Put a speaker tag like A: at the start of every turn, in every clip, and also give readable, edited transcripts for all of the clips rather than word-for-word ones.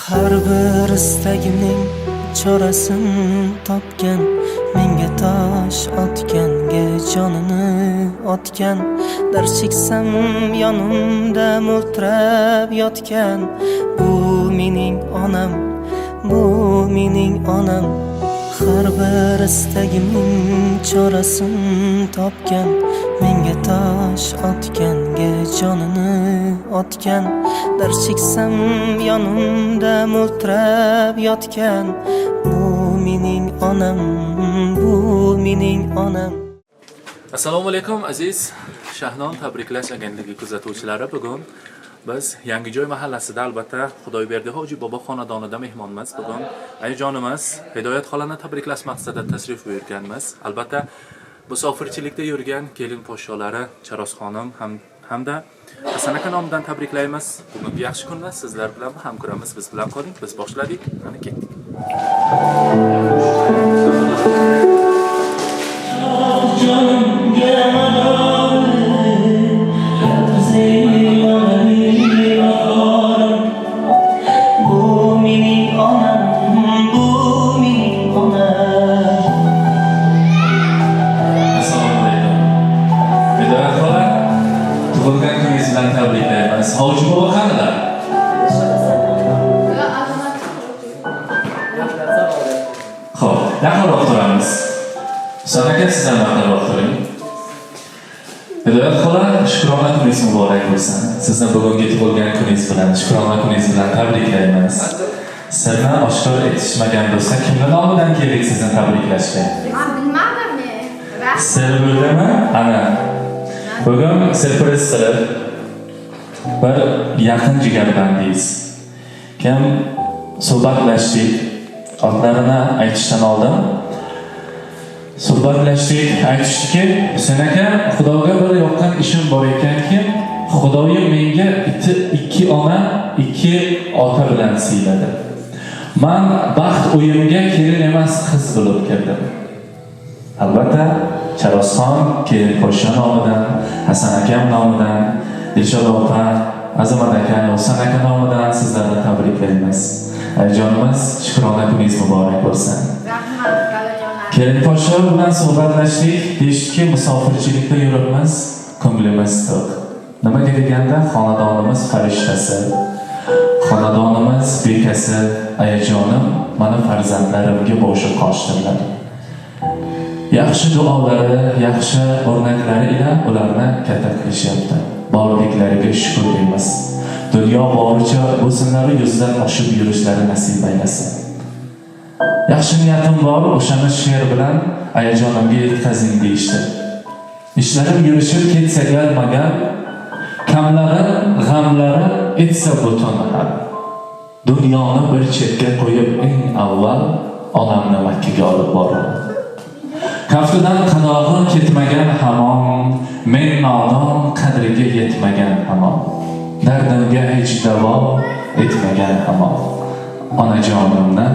A: Har bir istagimning chorasin topgan, menga tosh otganga jonini otgan, dard cheksam yonimda mo'ltirab yotgan, bu mening onam, bu mening onam. Har bir istagimning chorasin topgan, menga tosh otganga jonini otgan, dard cheksam yonimda mo'ltirab yotgan, bu mening onam, bu mening onam.
B: Assalomu alaykum aziz Shahnon tabriklash agentligi kuzatuvchilari. Bugun biz Yangijoy mahallasida, albatta Xudoyberdi Hoji bobo xonadonida mehmonmiz. Bugun ayajonimiz Hidoyat xolani tabriklash maqsadida tashrif buyurganmiz. Albatta musofirchilikda yurgan kelin poshsholari Charos xonim hamda Hasan aka nomidan tabriklaymiz. Bugungi yaxshi kunni sizlar bilan ham ko'ramiz. Biz bilan qoling, biz boshladik, mana ketdik.
A: Bu mening onam, bu mening onam.
B: Assalomu alaykum. Hidoyat xola, tug'ilgan kuningiz bilan tabriklaymiz. Hoji bobo qanilar? Xo'p, yaqinroq turamiz. Husan aka, siz ham yaqinroq turing. Hidoyat xola, shukrona kuningiz muborak bo'lsin. Sizni bugungi tug'ilgan kuningiz bilan, shukrona kuningiz bilan tabriklaymiz. Sirni oshkor etishmagan bo'lsa, kimni nomidan keldik sizni tabriklashga?
C: Ben bilmadim ne.
B: Sir bo'ldimi? Ana. Bugun syurpriz qilib bir yaqin jigarbandingiz. Kim suhbatlashdik, otlarini aytishdan oldin suhbatlashdik, aytishdiki, Husan aka, Xudoga bir yoqqan ishim bor ekanki, Xudoyim menga ikki ona, ikki ota bilan siyladi. Man baxt uyimga kelin emas, qiz bo'lib kirdim. Albatta, Charosxon kelin poshsha nomidan, Hasan akam nomidan, Dilshod opa, Azamat aka, Husan aka nomidan sizlarni tabriklaymiz. Ayajonimiz, shukrona kuningiz muborak bo'lsin.
C: Rahmat kalajonlar.
B: Kelin poshsha bilan suhbatlashdik, deyishdiki, musofirchilikda yuribmiz, ko'nglimiz to'q. Nimaga deganda, xonadonimiz farishtasi, xonadonimiz bekasi, ayajonim mana farzandlarimga boshi qoshdilar. Yaxshi duolari, yaxshi o'rnaklari ila ularni katta qilishyapti. Borliklariga shukr deymiz. Dunyo boricha bo'lsinlari, yuzdan oshib yurishlari nasib aylasin. Yaxshi niyatim bor, o'shani she'r bilan ayajonimga yetkazing deyishdi. Ishlarim yurishib ketsa galmagan, kamlarim, g'amlarim etsa butun ham. Dunyoni bir chetga qo'yib eng avval onamni Makkaga olib boraman. Kaftidan qanog'i ketmagan hamon, men nodon qadriga yetmagan hamon. Dardimga hech davo etmagan hamon. Onajonimni,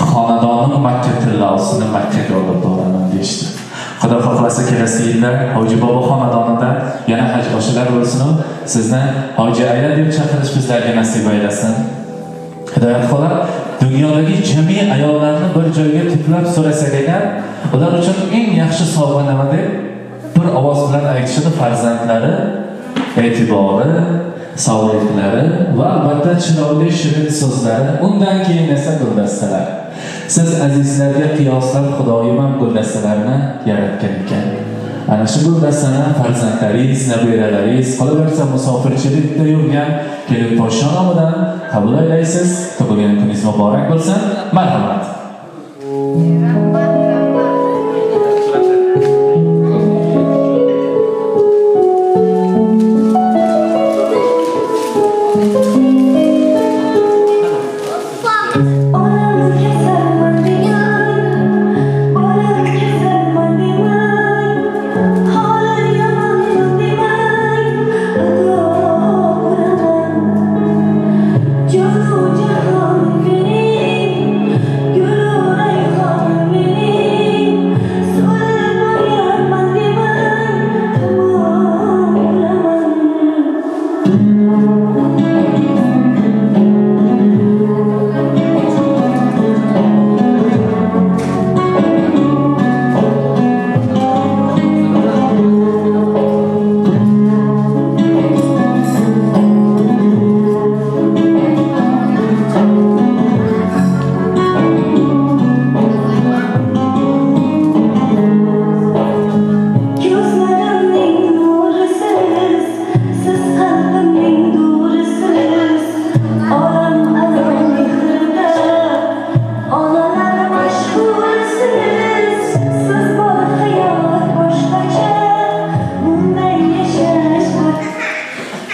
B: xonadonim Makka tillosini Makkaga olib boraman deyishdi. Xudo xohlasa kelasi yilda Hoji bobo xonadonida yana haj oshilar bo'lsin, sizni Hoji aya deb chaqirish bizlarga nasib aylasin. Hidoyat xola, dunyodagi jami ayollarni bir joyga to'plab so'rasak agar, ular uchun eng yaxshi sovg'a nima deb bir ovoz bilan aytishadi: farzandlari, e'tibori, sovg'aliklari va albatta chiroyli shirin so'zlari, undan keyin esa guldastalar. Siz azizlarga qiyoslab Xudoyim ham guldastalarni yaratgan ekan. Ana shu guldastani farzandlaringiz, nabiralaringiz, qolaversa musofirchilikda yurgan kelin poshsha nomidan qabul aylaysiz. Tug'ilgan kuningiz muborak bo'lsin. Marhamat.
C: Rahmat, rahmat.
D: Onam kasalman degan, bolam kasalman demang, holi yomonman demang, ado bo'laman. Jonu jahon benim, gulu rayhon.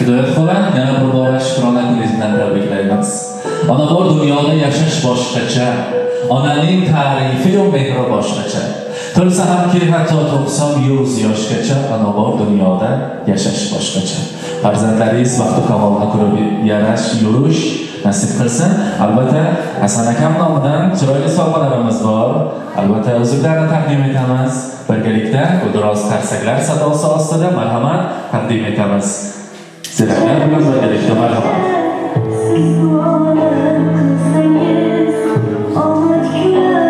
B: Hidoyat xola, yana bir bora shukrona kuningiz bilan tabriklaymiz. Ona bor dunyoda yashash boshqacha, onaning ta'rifi yo'q, mehri boshqacha. To'lsa hamki hatto 90-100 yoshgacha, ona bor dunyoda yashash boshqacha. Farzandlaringiz baxtu kamolni ko'rib yarash, yurish nasib qilsin. Albatta, Hasan akam nomidan chiroyli sovg'alarimiz bor. Albatta, uzuklarni taqdim etamiz. Birgalikda gulduros qarsaklar sadosi ostida marhamat taqdim etamiz. Sizlar bilan birgalikda marhamat.
D: Siz duolar qilsangiz, omad kular.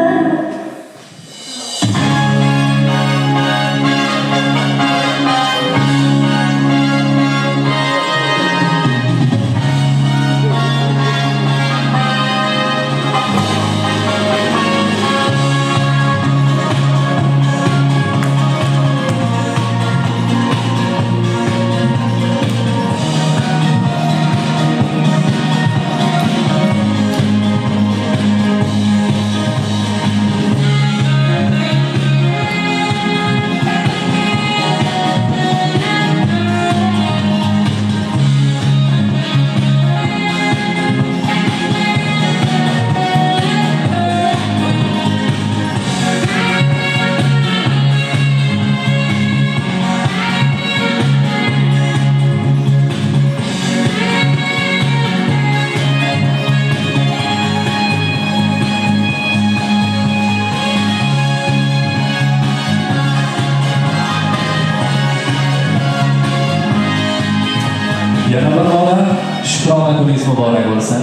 B: Yana bir bora shukrona kuningiz muborak bo'lsin.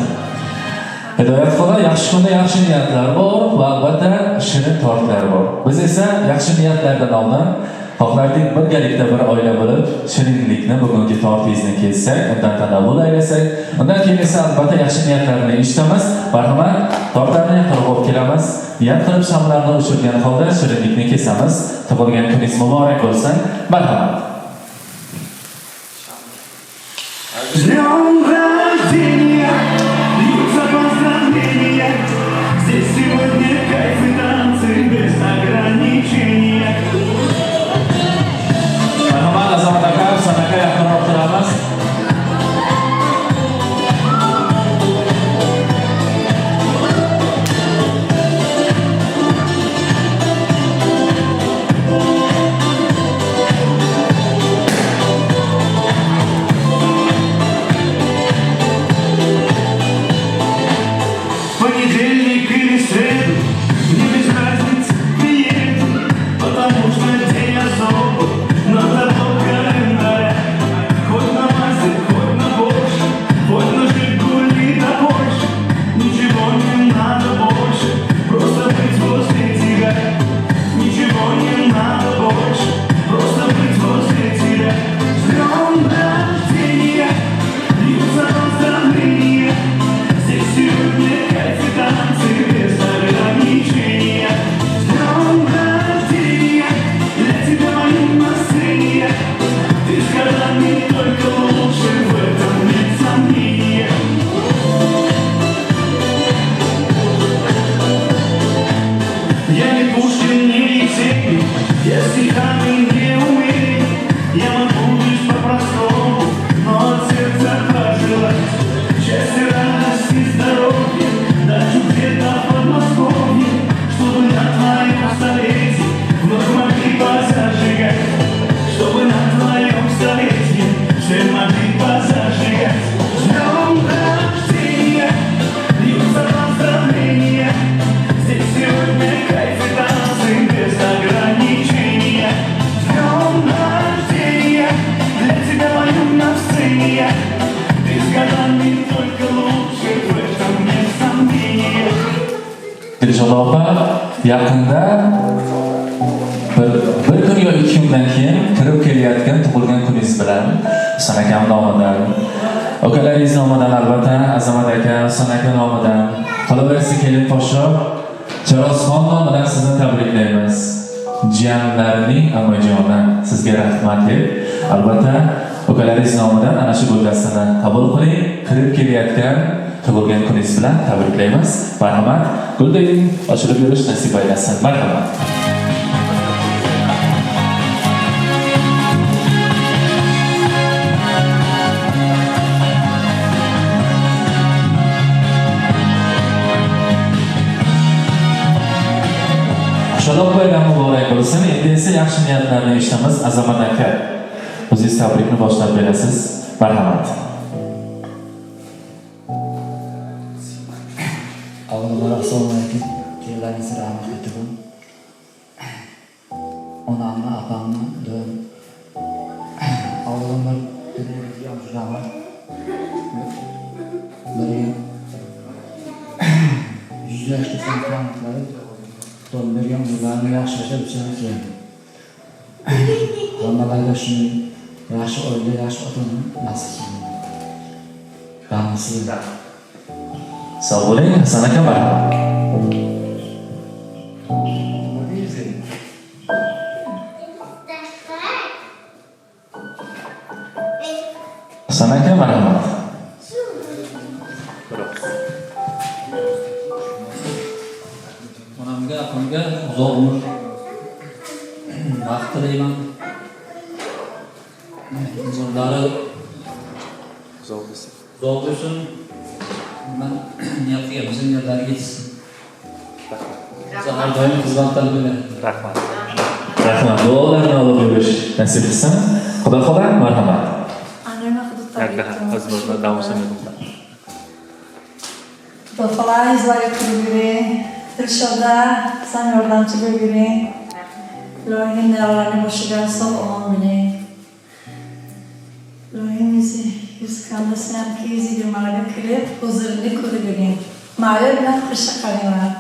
B: Hidoyat xola, yaxshi kunda yaxshi niyatlar bor va albatta shirin tortlar bor. Biz esa yaxshi niyatlardan oldin xohlardik birgalikda bir oila bo'lib shirinlikni, bugungi tortingizni kessak, undan tanovvul aylasak, undan keyin esa albatta yaxshi niyatlarni eshitamiz. Marhamat, tortlarni yaqinroq olib kelamiz. Niyat qilib shamlarni o'chirgan holda shirinlikni kesamiz. Tug'ilgan kuningiz muborak bo'lsin. Marhamat.
E: С днем рождения, льются поздравления. Здесь сегодня кайф и танцы без ограничения.
B: Marhamat, Azamat aka, Husan aka, yaqinroq turamiz.
E: Понедельник или среду, мне без разницы, приеду, потому что день особый, на того календаря. Хоть на Мазе, хоть на Порше, хоть на Жигули да больше, ничего не надо больше, просто быть возле тебя. Ничего не надо больше, просто быть возле тебя. С днем рождения, льются поздравления. Здесь сегодня кайф и танцы без ограничения. С днем рождения, для тебя мою на сцене. Ты с годами только лучше, в этом нет сомнения. Я не Пушкин, не Есенин, я стихами не умею. Я могу лишь по-простому, но от сердца пожелать счастья, радости, здоровья, дачу где-то в Подмосковье, чтобы на твоем столетии вновь могли позажигать, чтобы на твоем столетии все могли позажигать. С днем рождения, льются поздравления. Здесь сегодня кайф и танцы без ограничения. С днем рождения, для тебя мою на сцене. Ты с годами только лучше, в этом нет сомнения.
B: Dilshod opa, yaqinda bir kun yo 2 kundan keyin kirib kelayotgan tug'ilgan kuningiz bilan Husan akam nomidan, ukalaringiz nomidan, albatta Azamat aka, Husan aka nomidan, qolaversa kelin poshsho Charozxon nomidan sizni tabriklaymiz. Jiyanlarining amajoni sizga rahmat deb, albatta ukalaringiz nomidan ana shu guldastani qabul qiling. Kirib kelayotgan tug'ilgan kuningiz bilan tabriklaymiz. Marhamat, guldek ochilib yurish nasib aylasin. Marhamat. bo'lsin. Endi esa yaxshi niyatlarni eshitamiz. Azamat aka, o'zingiz tabrikni boshlab berasiz. Marhamat.
F: Avvalambor assalomu alaykum. Kelganingiz rahmat aytaman. Onamni, apamni, doim avvalambor dunyoga rahmat. Ularga 100 yoshga rahmatlari, Xudo bergan umrlarini yaxshi yashab o'tishini tilayman. Hammalarga shuni yaxshi oila, yaxshi ota-ona nasib qilsin. Rahmat sizga.
B: Sog' bo'ling, Hasan aka, marhamat. Hasan aka, marhamat.
F: Onamga, opamga uzoq umr, baxt tilayman. Umrlari uzoq bo'lsin. Uzoq bo'lsin. Man niyat qilganmiz, niyatlariga yetishsin. Biz har doim xizmatda bo'ladi.
B: Rahmat. Rahmat. Duolarni olib yurish nasib qilsin. Xudo xola, marhamat.
G: Xudo xola, yuzlarga kulib yuring. Dilshoda, san yordamchi bo'lib yuring. Ilohim nevalarni boshiga sog' omon bo'ling. Ilohim yuz qandasi hamki 120larga kirib, huzurli ko'rib yuring. Mayli bilan qo'shiq qaranglar.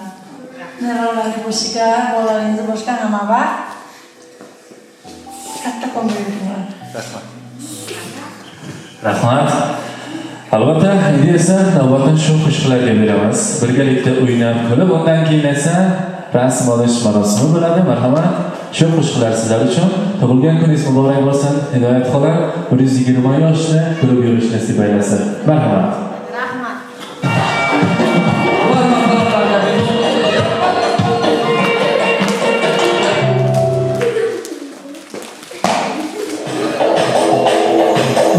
G: Nevalarni boshiga, bolalaringizni boshiga hamma vaqt kattakon bo'lib yuringlar.
B: Rahmat. Rahmat. Albatta, endi esa navbatni shu qo'shiqlarga beramiz. Birgalikda o'ynab kulib, undan keyin esa rasm olish marosimi bo'ladi. Marhamat. Shu qo'shiqlar sizlar uchun. Tug'ilgan kuningiz muborak bo'lsin, Hidoyat xola. 120 yoshni ko'rib yurish nasib aylasin. Marhamat.
C: Rahmat.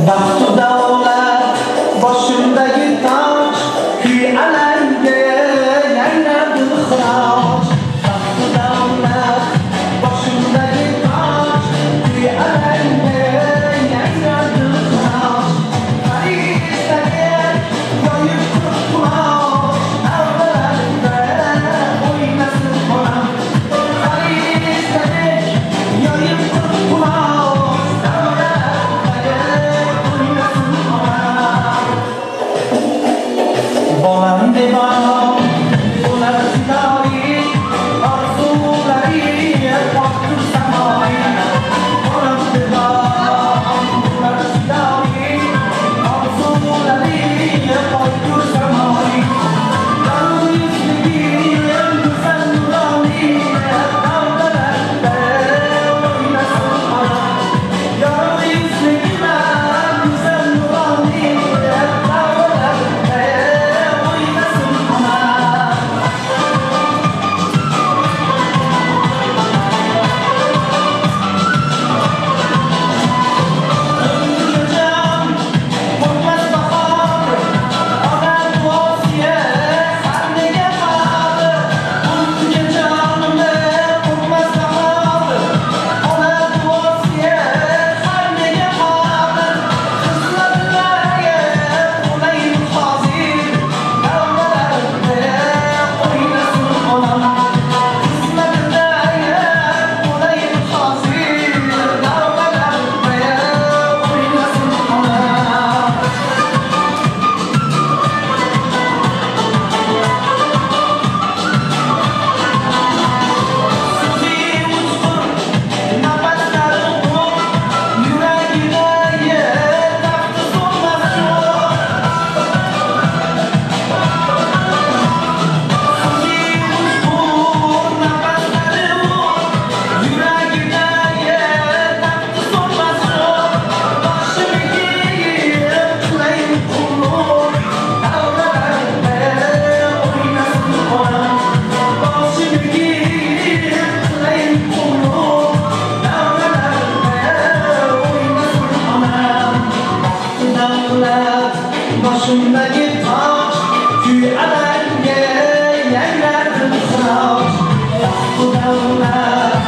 A: Baxtu davlat boshimdagi toj, kuy alanga yangradi xiroj. Baxtu davlat boshimdagi toj, kuy alanga yangradi xiroj. Farishtadek yoyib turib quloch, avvalda o'ynasin onam. Farishtadek yoyib turib quloch, avvalda o'ynasin onam. Bolam devam, bo'lar fidoi, orzulari pokdur samoi. Bolam devam, bo'lar fidoi, orzulari pokdur samoi. Yorug' yuzligim go'zal nuroniy, davralarda o'ynasin onam. Yorug' yuzligim go'zal nuroniy, davralarda o'ynasin onam. Ömrüm qo'rqmas bahor, ona duosiga har nega qadr. Unga jonimni qo'rqmas bahor, ona duosiga har nega qadr. Xizmatlarga bo'layin hozir, davralarda o'ynasin onam. Xizmatlarga bo'layin hozir, davralarda o'ynasin onam. So'zi uchqur, nafaslari o't, yuragidagi tafti so'nmas yo'q. So'zi uchqur, nafaslari o't, yuragidagi tafti so'nmas yo'q. Boshim egib qilayin qulluq, davralarda o'ynasin onam. Boshim egib qilayin qulluq, davralarda o'ynasin onam. Baxtu davlat boshimdagi toj, kuy alanga yangradi xiroj. Baxtu davlat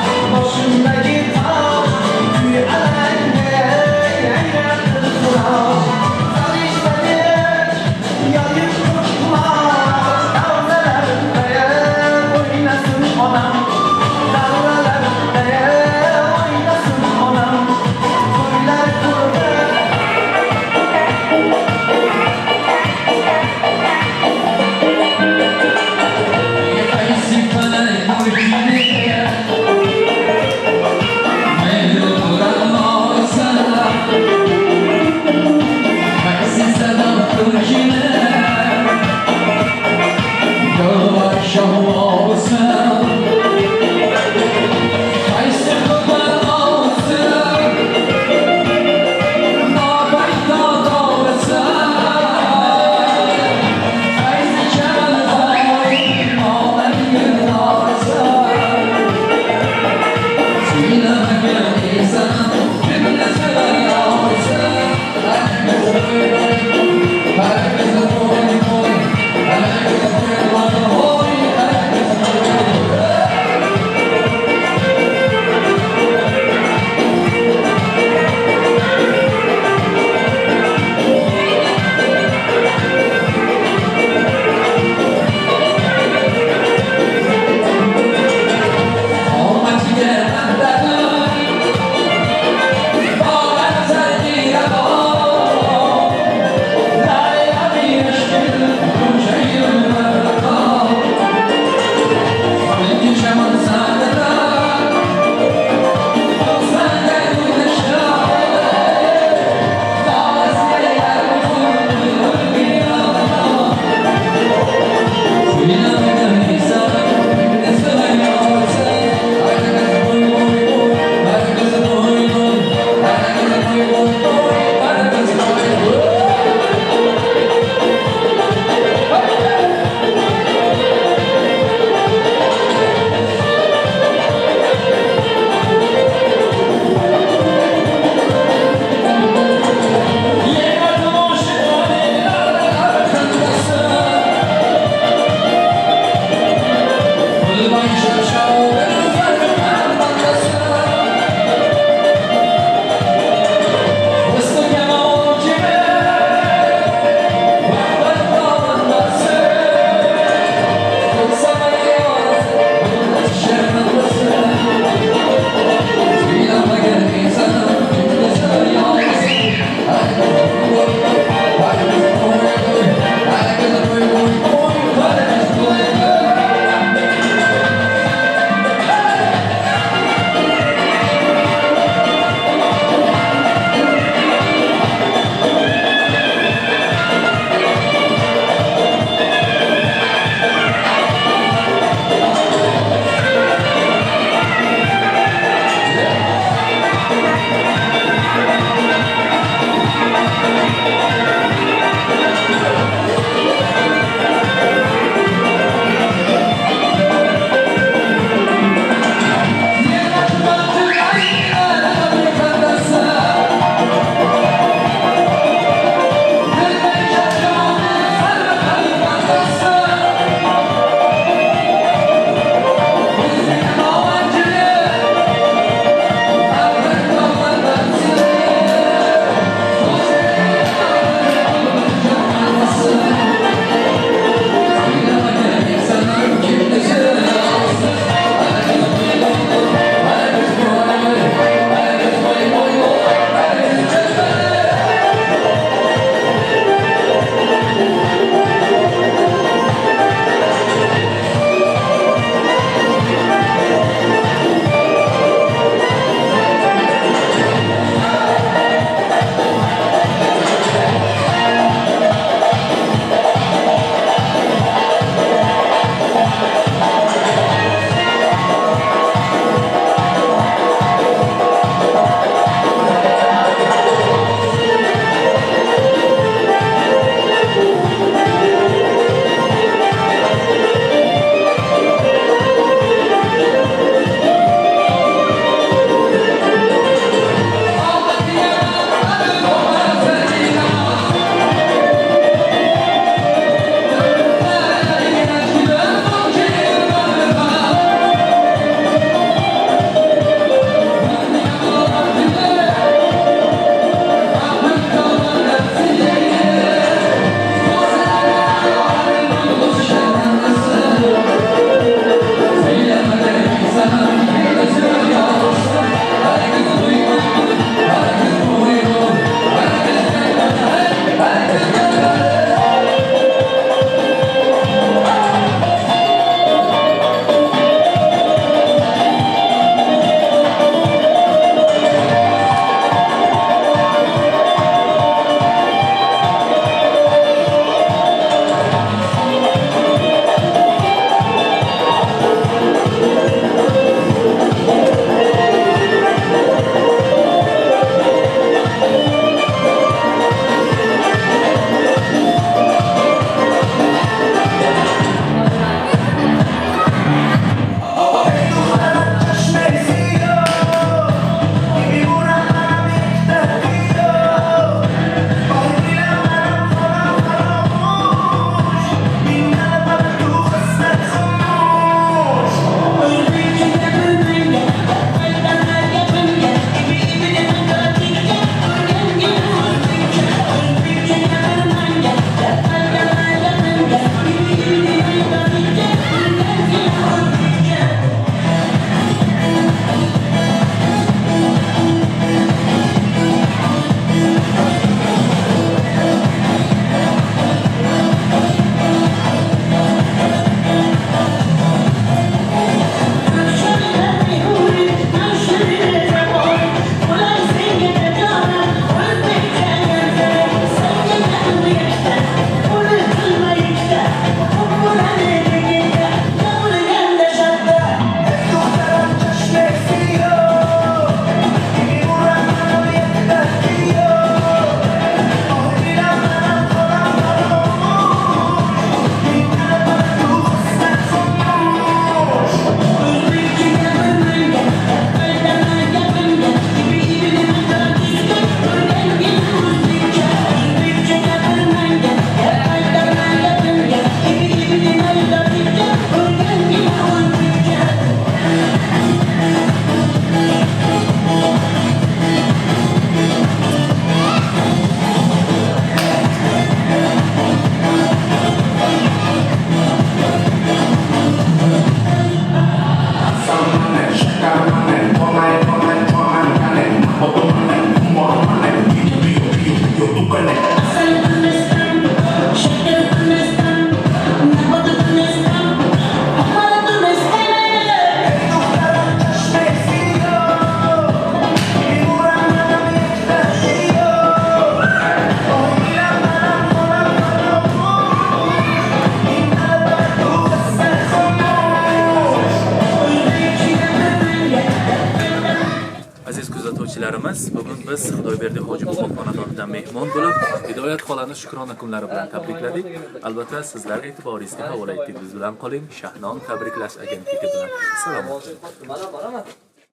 B: Biz Xudoyberdi Hoji bobo xonadonida mehmon bo'lib, Hidoyat xolani shukrona kunlari bilan tabrikladik. Albatta, sizlar e'tiboringizga havola etdik. Biz bilan qoling. Shahnon tabriklash agentligi bilan. Salomat.
A: Mana boraman.